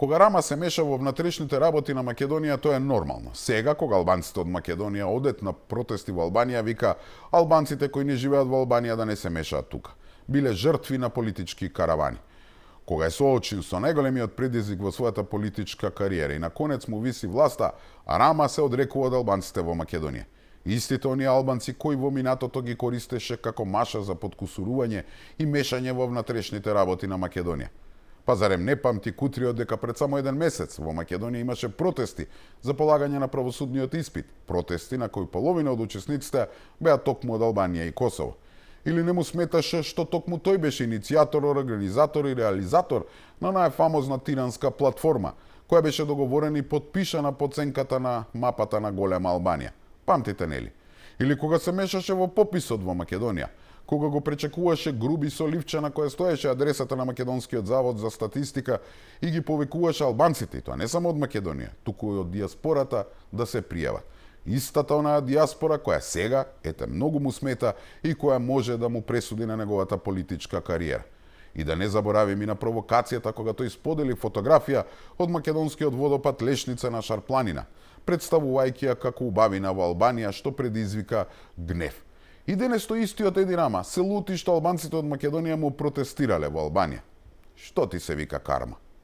Кога Рама се меша во внатрешните работи на Македонија, тоа е нормално. Сега, кога албанците од Македонија одат на протести во Албанија, вика албанците кои не живеат во Албанија да не се мешаат тука. Биле жртви на политички каравани. Кога е соочен со најголемиот предизвик во својата политичка кариера и на конец му виси власта, а Рама се одрекува од албанците во Македонија. Истите оние албанци кои во минатото ги користеше како маша за подкусурување и мешање во внатрешните работи на Македонија. Па зарем не памти Кутриот дека пред само еден месец во Македонија имаше протести за полагање на правосудниот испит, протести на кои половина од учесниците беа токму од Албанија и Косово. Или не му сметаше што токму тој беше иницијатор, организатор и реализатор на најфамозна тиранска платформа, која беше договорена и потпишана по ценката на мапата на голема Албанија. Памтите нели? Или кога се мешаше во пописот во Македонија, кога го пречекуваше груби со ливче на која стоеше адресата на Македонскиот завод за статистика и ги повикуваше албанците, и тоа не само од Македонија, туку и од диаспората да се пријават. Истата онаа диаспора која сега, многу му смета и која може да му пресуди на неговата политичка кариера. И да не заборавим и на провокацијата кога тој сподели фотографија од македонскиот водопад Лешница на Шарпланина, представувајќи ја како убавина во Албанија што предизвика гнев. И денес тој истиот Еди Рама се лути што албанците од Македонија му протестирале во Албанија. Што ти се вика карма?